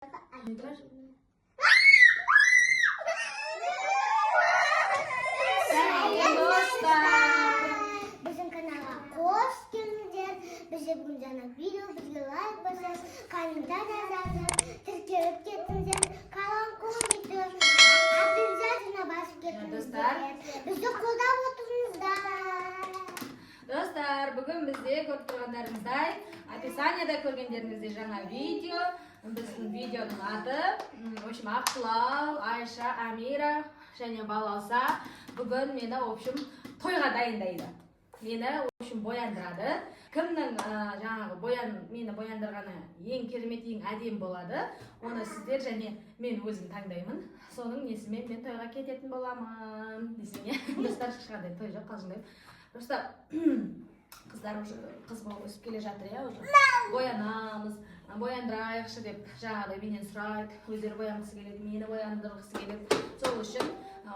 Сәлем, достар! Біздің каналға қош келдіңдер. Бізде бүгін жаңа видео, бізге лайк басып, комментарий жазып, тіркеліп кетіңдер. Колокольчикті обязательно басып кетіңіздер. Достар. Бізді қолдап отырыңыздар. Достар, бүгін бізде көріп тұрғандарыңыздай, описанияда көргендеріңіздей жаңа видео. Біздің видеоның аты, в общем, Аққылау, Айша, Амира және Балауса бүгін мені, в общем, тойға дайындайды. Мені, в общем, бояндырады. Кімнің жаңағы мені бояндырғаны ең керемет, ең әдемі болады, оны сіздер және мен өзім таңдаймын. Соның несімен мен тойға кететін боламын десең, иә. Достар, ешқандай той жоқ, қалжыңдаймын. Просто қыздар уже қыз болып өсіп келе жатыр, иә, уже боянамыз, бояндырайықшы деп жаңағыдай менен сұрайды, өздері боянғысы келеді, мені бояндырғысы келеді. Сол үшін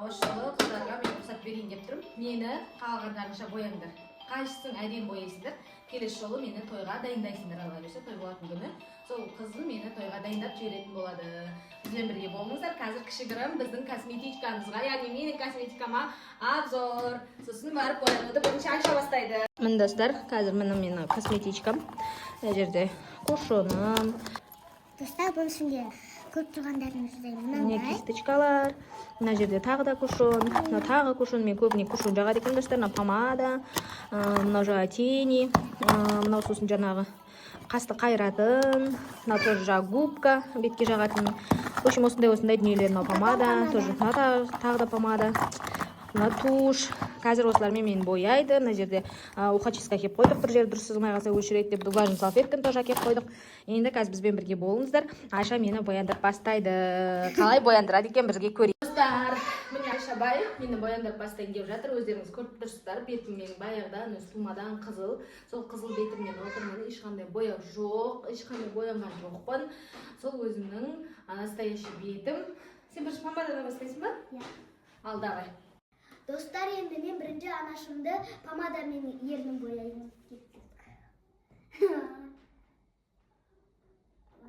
осы жолы қыздарға мен рұқсат берейін деп тұрмын. Мені қалағандарынша бояңдар, қайсысын әдемі бояйсыңдар, келесі жолы мені тойға дайындайсыңдар. Алла бұйырса, той болатын күні сол қызым мені тойға дайындап жіберетін болады. Бізбен бірге болыңыздар. Қазір кішігірім біздің косметичкамызға, яғни менің косметикама обзор, сосын барып боянуды бірінші Айша бастайды. Міне, достар, қазір міне менің косметичкам, мына жерде кушоным. Достар, бұның ішінде көріп тұрғандарыңыздай міне мынандай. Кисточкалар, мына жерде тағы да кушон, мына тағы кушон. Мен көбіне кушон жағады екенмін, достар. Мына помада, мынау жаңағы тени, мынау сосын жаңағы қасты қайыратын, мынау тоже жаңағы губка бетке жағатын. В общем, осындай осындай дүниелер. Мынау помада тоже, мына тағы да помада, мына тушь. Қазір осылармен мені бояйды. Мына жерде ухочистка әкеліп қойдық, бір жері дұрыс сызылмай қалса, өшіреді деп. Влажный салфетканы тоже әкеліп қойдық. Енді қазір бізбен бірге болыңыздар. Айша мені бояндырып бастайды. Қалай бояндырады екен, бірге көрейік. Достар, міне, Айша бай мені бояндырып бастайын деп жатыр. Өздеріңіз көріп тұрсыздар, бетім менің баяғыдан өзі тумадан қызыл. Сол қызыл бетіммен отырмын, ешқандай бояу жоқ, ешқандай боянған жоқпын. Сол өзімнің настоящий бетім. Сен бірінші помададан бастайсың ба? Иә. Ал давай. Достар, енді мен бірінші анашымды помадамен ернін бояймын. Кеттік.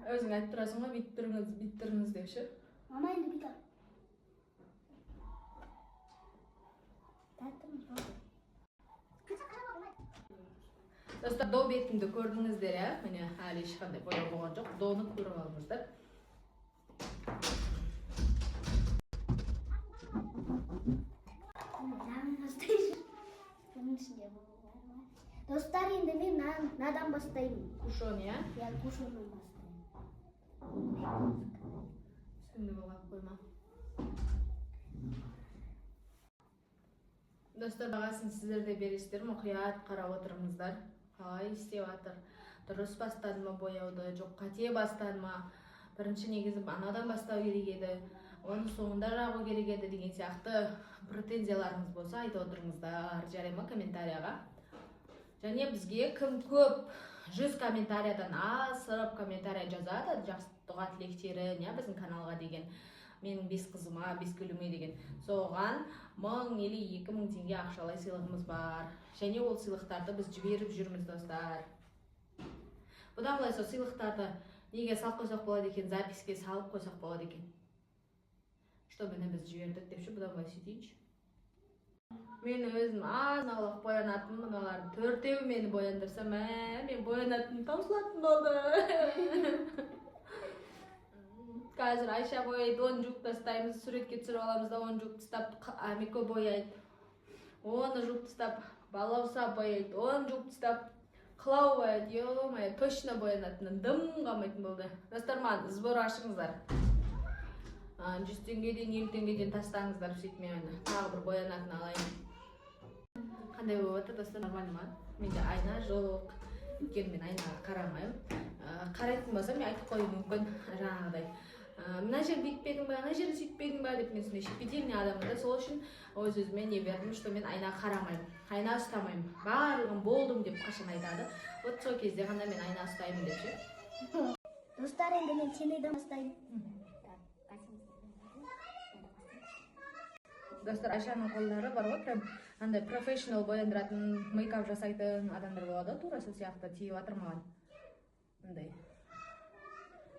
Өзің айтып тұрасың ғой, бүйтіп тұрыңыз, бүйтіп тұрыңыз деп ше. Мама, енді бүйтіп. Тәттім жоқ. Достар, до бетімді көрдіңіздер, иә? Міне, әлі ешқандай бояу болған жоқ. Доны көріп алыңыздар. Мынадан бастайыншы. Бұның ішінде бұл. Достар, енді мен мынадан бастаймын. Кушон, иә? Иә, кушоннан бастаймын. Үстіңді былғап қойма. Достар, бағасын сіздер де бересіздер, мұқият қарап отырыңыздар. Қалай істеп жатыр? Дұрыс бастады ма бояуды, жоқ қате бастады ма? Бірінші негізі анадан бастау керек еді, оның соңында жағу керек еді деген сияқты претензияларыңыз болса, айтып отырыңыздар, жарай ма, комментарияға. Және бізге кім көп 100 комментариядан асырып комментария жазады, жақсы дұға тілектерін, иә, біздің каналға деген, менің бес қызыма, бес гүліме деген, соған 1000 или 2000 теңге ақшалай сыйлығымыз бар. Және ол сыйлықтарды біз жіберіп жүрміз, достар. Бұдан былай сол сыйлықтарды неге салып қойсақ болады екен, запиське салып қойсақ болады екен, что міне біз жібердік деп ше. Бұдан былай сөйтейінші. Мен өзім азын аулақ боянатын, мыналардың төртеуі мені бояндырса, мә, мен боянатын таусылатын болды. Қазір Айша бояйды, оны жуып тастаймыз, суретке түсіріп аламыз да, оны жуып тастап, Амико бояйды, оны жуып тастап, Балауса бояйды, оны жуып тастап, Қылау бояйды. Ё-моё, точно боянатыннан дым қалмайтын болды. Достар, маған сбор ашыңыздар, 100 теңгеден, 50 теңгеден тастаңыздар, сөйтіп мен тағы бір боянатын алайын. Қандай болып жатыр, достар, нормально ма? Менде айна жоқ, өйткені мен айнаға қарамаймын. Қарайтын болсам, мен айтып қоюым мүмкін жаңағыдай, мына жер бүйтпедің ба, ана жерін сөйтпедің ба деп. Мен сондай щепетильный адаммын да. Сол үшін өз өзіме не бердім, что мен айнаға қарамаймын, айна ұстамаймын. Барлығын болдым деп қашан айтады, вот сол кезде ғана мен айна ұстаймын деп ше. Достар, енді мен тенеден бастаймын. Так, қасымызда. Достар, Айшаның қолдары бар ғой, прям андай профессионал бояндыратын, мейкап жасайтын адамдар болады ғой, тура сол сияқты тиіп жатыр маған. Мындай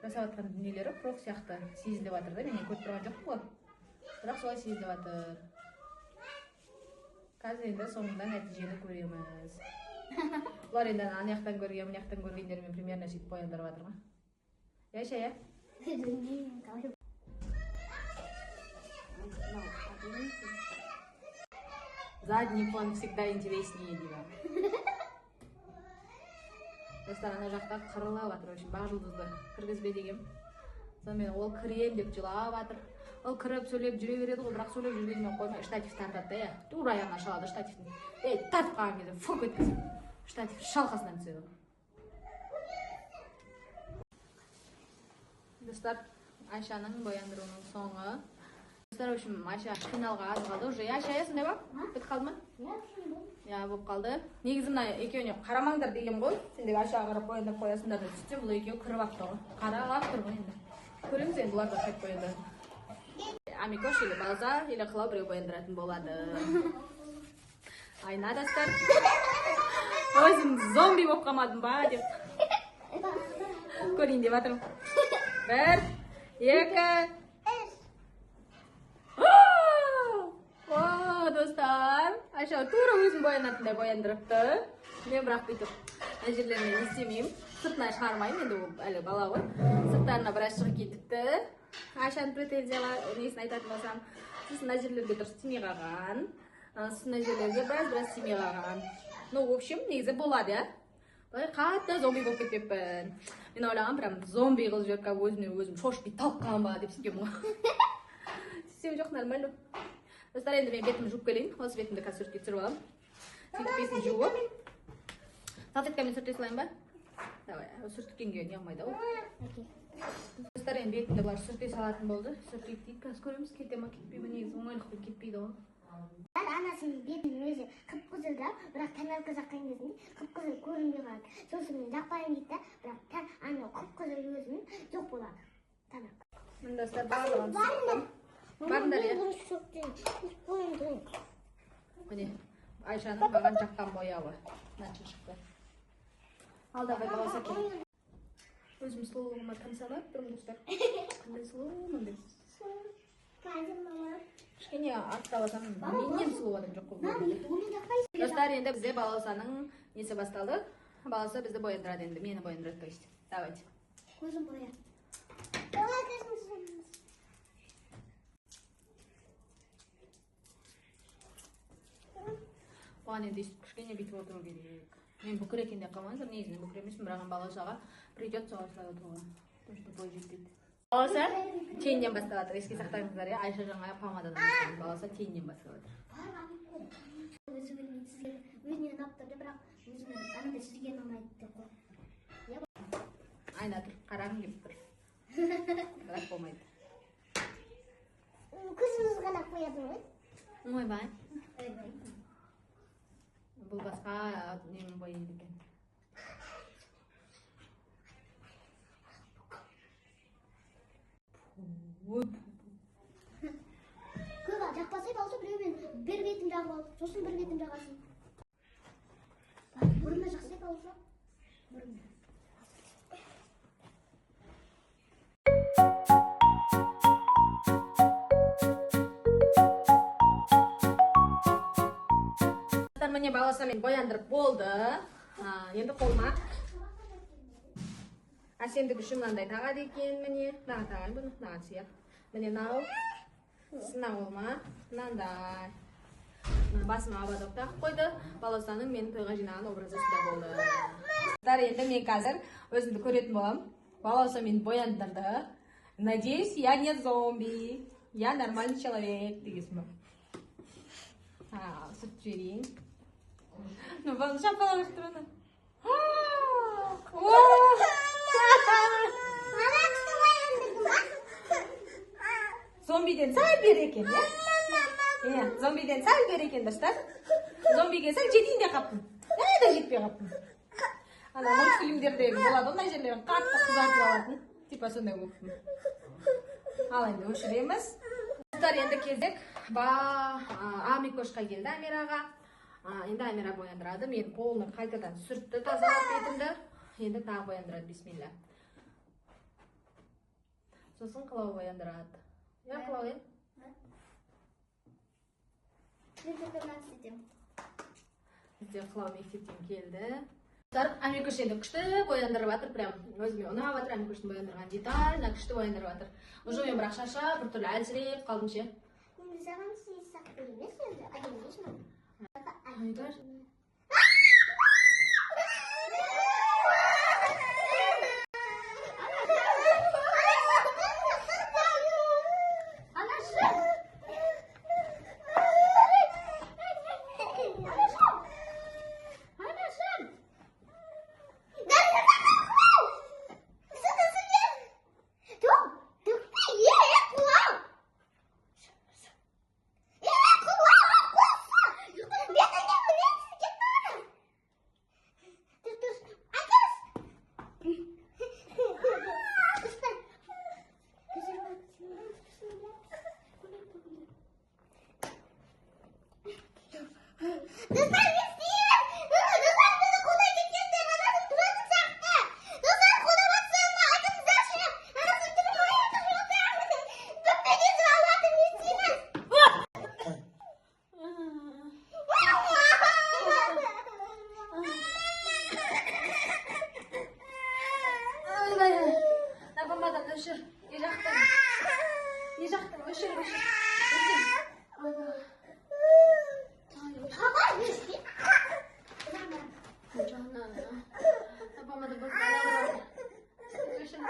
Жасап жатқан дүниелері проф сияқты сезіліп жатыр да. Мен көріп тұрған жоқпын ғой, бірақ солай сезіліп жатыр. Қазір енді соңында нәтижені көреміз. Бұлар енді ана жақтан көрген, мына жақтан көргендермен примерно сөйтіп бояндырып жатыр ғой. Иә, Айша, иә? Задний фон всегда интереснее дейді. Достар, ана жақта қырылып жатыр, в общем, Бақжұлдызды кіргізбе дегем. Сонымен ол кірем деп жылап жатыр. Ол кіріп сөйлеп жүре береді ғой, бірақ сөйлеп жүргенімен қоймай штатив тартады да, иә. Тура аяғына шалады штативтің. Ей, тартып қалған кезде фук еткізіп, штатив шалқасынан түседі ғой. Достар, Айшаның бояндыруының соңы. Достар, в общем, Айша финалға аз қалды уже. Айша, иә, сондай ба? Бітіп қалды ма? Иә, болып қалды. Негізі мына екеуіне қарамаңдар деген ғой. Сендер Айшаға қарап бояндырып қоясыңдар деп сөйтсем, бұл екеуі кіріп алыпты ғой. Қарап тұр ғой енді. Көреміз енді бұлар да қайтып бояндырады. Амикош или Балза, или Қылау біреу бояндыратын болады. Айна, достар. Өзім зомби болып қалмадым ба деп. Көрейін деп жатырмын. 1, 2, 3. Достар, Айша тура өзім боянатындай бояндырыпты. Мен бірақ бүйтіп мына жерлеріне не істемеймін, сыртына шығармаймын, енді ол әлі бала ғой. Сырттарына біраз шығып кетіпті. Айшаның претензиялар несін айтатын болсам, сосын мына жерлерге дұрыс тимей қалған, сосын мына жерлерге біраз тимей қалған. Ну, в общем, негізі болады, иә. Былай қатты зомби болып кетпеппін. Мен ойлағам, прям зомби қылып жіберіп, кәдімгі өзімнен өзім шошып бүйтіп талып қаламын ба деп сөйткенмін ғой. Сөйтсем жоқ, нормально. Достар, енді мен бетімді жуып келейін. Осы бетімді қазір суретке түсіріп аламын. Сөйтіп бетімді жуып, салфеткамен сүрте салайын ба? Давай, сүрткенге не қылмайды ау. Достар, енді бетімді бұлар сүрте салатын болды. Сүртейік дейді. Қазір көреміз, кете ма, кетпей ма, негізі оңайлықпен кетпейді ғой. Анасының бетінің өзі қып-қызыл да, бірақ тоналка жаққан кезінде қып-қызыл көрінбей қалады. Сосын мен жақпаймын дейді да, бірақ анау қып-қызыл өзінің жоқ болады. Тоналка. Міне, достар, барлығын сүрттім. Барыңдар, иә? Міне, Айшаның маған жаққан бояуы. Мынанша шықты. Ал давай, баласа кел. Өзім сұлулығыма тамсанып тұрмын, достар. Қандай сұлумын деп. Кішкене артта алсам, менен сұлу адам жоқ қой. Достар, енді бізде Балаусаның несі басталды. Балауса бізді бояндырады енді, мені бояндырады, то есть. Давайте. Көзім боя. Давай, көзім. Оған енді өйстіп кішкене бүйтіп отыру керек. Мен бүкір екен деп қалмаңыздар, негізінен бүкір емеспін, бірақ Балаусаға придется осылай отыруға. Потому что бой жетпейді. Балауса теньнен бастап жатыр. Еске сақтаңыздар, иә, Айша жаңа помададан бастады. Балауса теньнен бастап жатыр. Өзі білмейді, сізге өзіне ұнап тұр, бірақ өзіне анандай сізге ұнамайды деп қой. Айна тұр, қарағым келіп тұр. Бірақ болмайды. Көзіміз ғана қояды ғой. Ойбай. Бұл басқа немен бояйды екен. Көп жақпаса болса, біреумен бір бетін жағып алып, сосын бір бетін жағасың. Бұрынна жақса болса, бұрынна. Достар, міне Балаусамен бояндырып болды. Енді қолыма әсемдік үшін мынандай тағады екен, міне. Мынаған тағайын бұны, мынаған сияқ. Міне мынау. Сосын мына қолыма мынандай. Мына басыма ободок тағып қойды. Балаусаның мені тойға жинаған образы осындай болды. Достар, енді мен қазір өзімді көретін боламын. Балауса мені бояндырды. Надеюсь, я не зомби. Я нормальный человек дегенсің ба? Сүртіп жіберейін. Ну, бұны шапалақ ұрып тұр ана. Зомбиден сәл бері екен, иә? Иә, зомбиден сәл бері екен, достар. Зомбиге сәл жетейін де қаптым. Әлі жетпей қаптым. Ана мультфильмдердегі болады ғой, мына жерлерін қатты қызартып алатын. Типа сондай болыппын. Ал енді өшіреміз. Достар, енді кезек Амикошқа келді, Амираға. Енді Амира бояндырады. Мен полный қайтадан сүртті, тазалап бетімді. Енді тағы бояндырады, бисмилля. Сосын Қылау бояндырады. Иә, Қылау, иә? Мен только істетемін. Бізде Қылау мектептен келді. Достар, Амикош енді күшті бояндырып жатыр, прям өзіме ұнап жатыр Амикоштың бояндырған, детально күшті бояндырып жатыр. Уже мен бірақ шаршап, біртүрлі әлсіреп қалдым ше. Енді саған сыйсақ емес енді. Әдемі емес ма? Амикош. Анашым! Анашым! Анашым! Достар, не істеймін? Достар, мені қолдай кеткендер, анасым тұратын сияқты. Достар, қолдап жатсам, айтыңыздаршы. Анасым тұрмай отыр, бөпегесін алып жатыр, не істейміз? Ойбай, мына помаданы өшір. Не жақтың? Не жақтың? Өшір, өшір. Өшір. Ойбай. Папа, не істей? Жанна. Мына помада болып қалады. Өшір.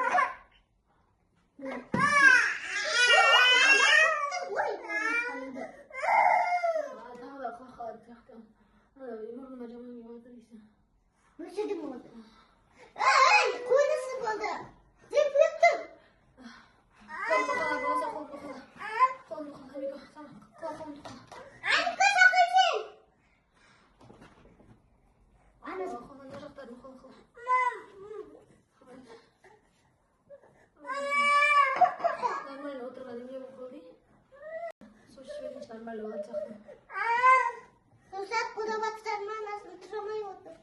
Тағы да құлақ қалады сияқты. Мына мұрныма жаман келіп жатыр дейсің. Өшірдім болды. Ай, қойнысы болды. Деп өттім. Қолымды қала, болса қолымды қала. Қолымды қала, Амико. Сана, қала, қолымды қала. Аника, сақылсың. Ана, қолын мына жақтарын қолын қала. Нормально отырған неме болып қалды? Су ішіп жібергенше нормально болатын сияқты. Достар, қолдап жатсыздар ма? Анасым тұра алмай отыр.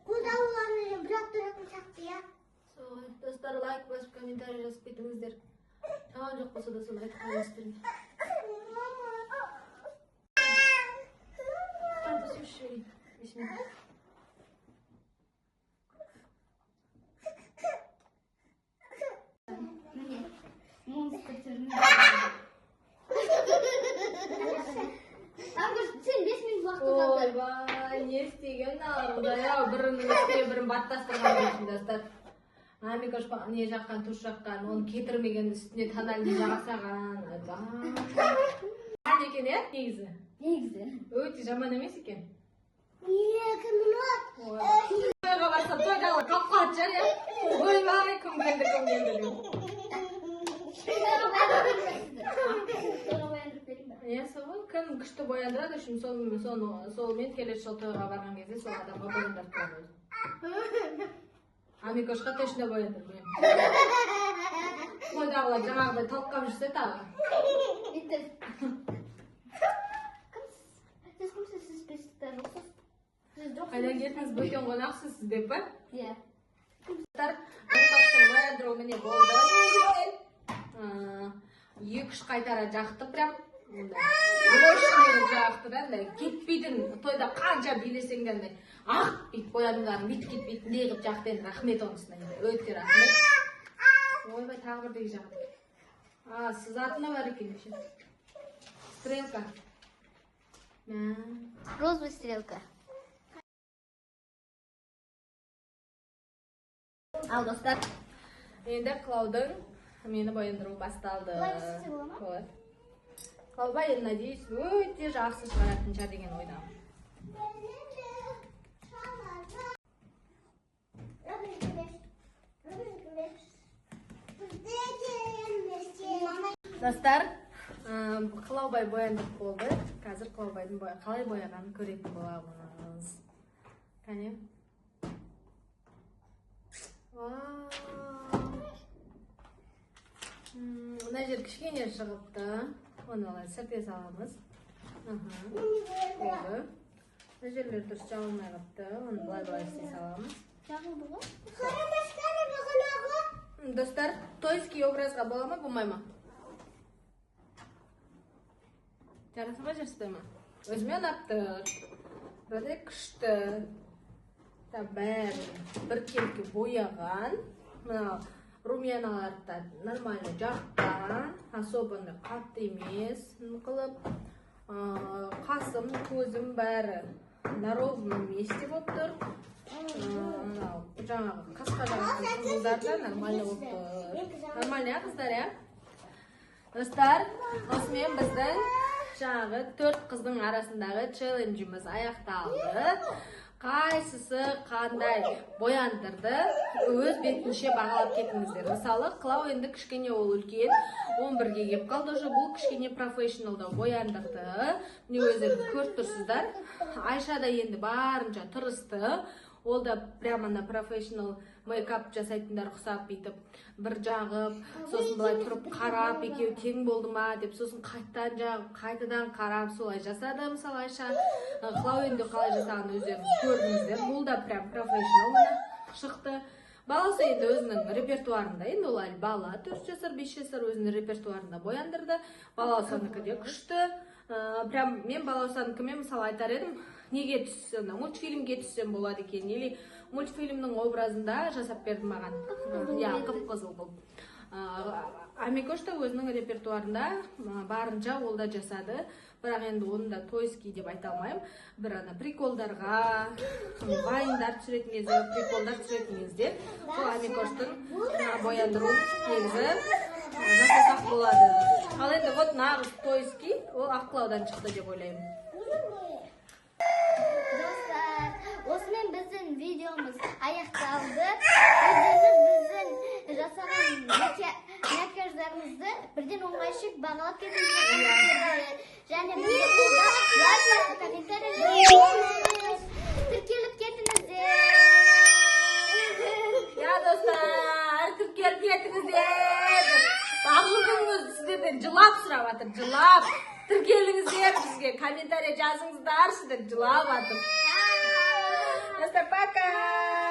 Қолдау олармен бірақ тұратын сияқты, иә. Солай. Достар, лайк басып, комментарий жазып кетіңіздер. Жаман жоқ болса да соны айтып қояйын сіздерге. Қанта су ішіп жіберейін. Бисмилла. Міне, монстр түрінде. Амгүл, сен 5 минут уақытың қалды. Ойбай, не істеген мыналар, құдай ау, бірінің үстіне бірін баттастырған екен, достар. Амикош не жаққан, туш жаққан, оны кетірмеген, үстіне тональный жаға салған. Ойбай. Жаман екен, иә, негізі? Негізі. Өте жаман емес екен. 2 минут. Ой. Тойға барсам, тойдағы қалып қалатын шығар, иә? Ойбай, кім келді, кім келді деп. Тойға бояндырып берейін ба? Иә, сол ғой, кім күшті бояндырады, үшін солмен келесі жолы тойға барған кезде сол адамға бояндырып тұрамын өзім. Амикошқа точно бояндырып беремін. Тойдағылар жаңағыдай талқылап жүрсе тағы. Итті. Кімсіз? Сіз кімсіз? Сіз бесікте жоқсыз. Сіз жоқсыз. Қайдан келдіңіз, бөтен қонақсыз сіз деп па? Иә. Достар, Амикоштың бояндыруы міне болды. 2-3 қайтара жақты прям. Мындай. Мощный қылып жақты да, андай кетпейтін, тойда қанша билесең де андай ақ бүйтіп боядыңдарын бүйтіп кетпейтіндей қылып жақты енді, рахмет онысына енді, өте рахмет. Ойбай, тағы бірдеңе жағады. А, сызатыны бар екен еще. Стрелка. Мә. Розовый стрелка. Ал, достар. Енді Қылаудың мені бояндыруы басталды. Былай істесе бола ма? Болады. Қылаубай енді, надеюсь, өте жақсы шығаратын шығар деген ойдамын. Достар, Қылаубай бояндырып болды. Қазір Қылаубайдың қалай бояғанын көретін боламыз. Кәне. Вау. Мына жер кішкене шығыпты. Оны олай сірте саламыз. Аха. Болды. Мына жерлер дұрыс жабылмай қалыпты. Оны былай былай істей саламыз. Жабылды ғой. Достар, тойский образға бола ма, болмай ма? Жараса ма, жараспай ма? Өзіме ұнап тұр. Вроде күшті. Та бәрін біркелкі бояған. Мына румяналарды да нормально жаққан. Особо қатты емес қылып. Қасым, көзім, бәрі на ровном месте болып тұр. Мынау жаңағы қасқа жағатын қызылдар да нормально болып тұр. Нормально, иә, қыздар, иә? Достар, осымен біздің жаңағы төрт қыздың арасындағы челленджіміз аяқталды. Қайсысы қандай бояндырды, өз бетінше бағалап кетіңіздер. Мысалы, Қылау енді кішкене, ол үлкен, 11-ге келіп қалды уже, бұл кішкене профессионалдау бояндырды. Міне, өздеріңіз көріп тұрсыздар. Айша да енді барынша тырысты. Ол да прямо на профессионал мейкап жасайтындар ұқсап, бүйтіп бір жағып, сосын былай тұрып қарап, екеуі тең болды ма деп, сосын қайтадан жағып, қайтадан қарап, солай жасады. Мысалы, Айша. Қылау енді қалай жасағанын өздеріңіз көрдіңіздер. Бұл да прям профессионал, міне, шықты. Баласы енді өзінің репертуарында, енді ол әлі бала, 4 жасар, 5 жасар, өзінің репертуарында бояндырды. Балаусанікі де күшті. Прям мен Балаусанікімен, мысалы, айтар едім, неге түссем, мультфильмге түссем болады екен или мультфильмнің образында жасап берді маған, иә, қып қызыл қылып. Амикош та өзінің репертуарында барынша ол да жасады, бірақ енді оны да тойский деп айта алмаймын. Бір ана приколдарға, вайндар түсіретін кезде, приколдар түсіретін кезде сол Амикоштың бояндыруын негізі жасасақ болады. Ал енді вот нағыз тойский ол Аққылаудан шықты деп ойлаймын. Достар, осымен біздің видеомыз аяқталды. Өздеріңіз біздің жасаған макияждарымызды бірден оңға шық бағалап кетіңіздер. Және бізді қолдап, лайк басып, комментарий жазыңыз. Тіркеліп кетіңіздер. Иә, достар, тіркеліп кетіңіздер. Ақгүлдің өзі сіздерден жылап сұрап жатыр, жылап. Тіркеліңіздер бізге, комментарий жазыңыздаршы деп жылап жатыр. Достар, пока.